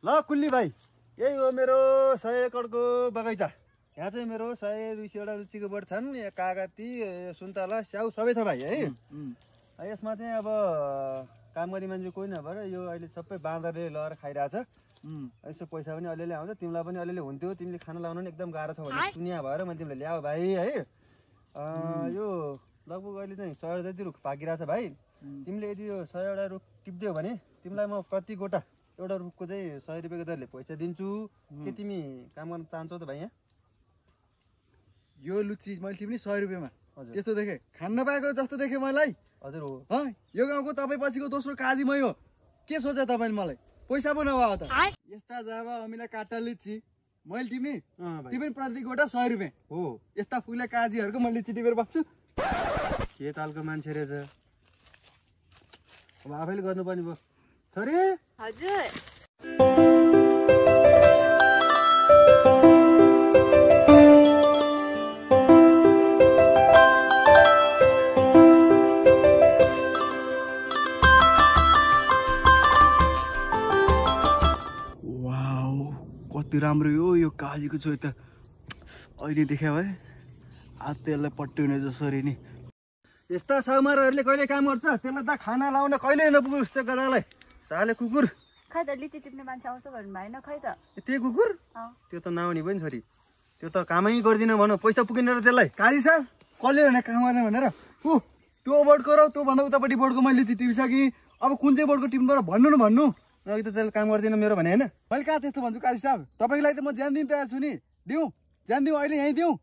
ल कुल्ली भाइ, यही हो मेरो 100 एकरको बगैँचा। यहाँ चाहिँ मेरो 100-200 वटा लिचीको बोट छन्। कागती, सुन्तला, स्याउ सबै छ भाइ है। यसमा चाहिँ अब काम गर्ने मान्छे कोही नभएर यो अहिले सबै बाँदरले लगाएर खाइरहेछ। यसो पैसा पनि अलिअलि आउँछ, तिमीलाई पनि अलिअलि हुन्थ्यो। तिमीले खाना लाउनु पनि एकदम गाह्रो छ भने सुनिया भएर मैले तिमीलाई ल्याऊ भाइ है। यो लगभग अहिले चाहिँ 100 जति रुख पाकिरहेछ भाइ। तिमीले यदि यो 100 वटा रुख टिप्दियौ भने तिमीलाई म प्रति गोटा एउटा रुखको चाहिँ 100 रुपियाँको दरले पैसा दिन्छु। के तिमी काम गर्न चाहन्छौ त भाइ? यहाँ यो लुची मैले टिप्ने 100 रुपियाँमा त्यस्तो देखेँ, खान नपाएको जस्तो देखेँ मलाई। हजुर हो। यो गाउँको तपाईँ पछिको दोस्रो काजी मै हो। के सोचे तपाईँले मलाई? पैसा पो नभयो त। यस्ता जाबा अमिला काटा लिची मैले टिप्ने तिमी प्रति गोटा 100 रुपियाँ हो। यस्ता फुले काजीहरूको म लिची टिपेर बस्छु। के तालको मान्छे रहेछ। अब आफैले गर्नुपर्ने भयो। छोरी हजुर कति राम्रो यो काजीको छु त। अहिले देख्यो भाइ आज त्यसलाई पट्याउने जसरी नि। यस्ता साउमारहरूले कहिले काम गर्छ? त्यसलाई त खाना लाउन कहिले नपुग्यो उस्तो गरालाई। साले कुकुर। खै त लिची टिप्ने मान्छे आउँछ भन्नु भएन खै त। त्यो कुकुर त्यो त नआउने पनि छोरी। त्यो त कामै गर्दिन भन, पैसा पुगिन र त्यसलाई। काजी सर कसले भने काम गर्ने भनेर त्यो बोर्डको र त्योभन्दा उतापट्टि बोर्डको मैले लिची टिपिसकेँ। अब कुन चाहिँ बोर्डको टिप्नु र भन्नु न भन्नु। अघि त त्यसले काम गर्दिन मेरो भने होइन। मैले कहाँ त्यस्तो भन्छु काजी साहब? तपाईँलाई त म ज्यान दिन तयार छु नि। दिउँ ज्यान दिउँ अहिले यहीँ दिउँ।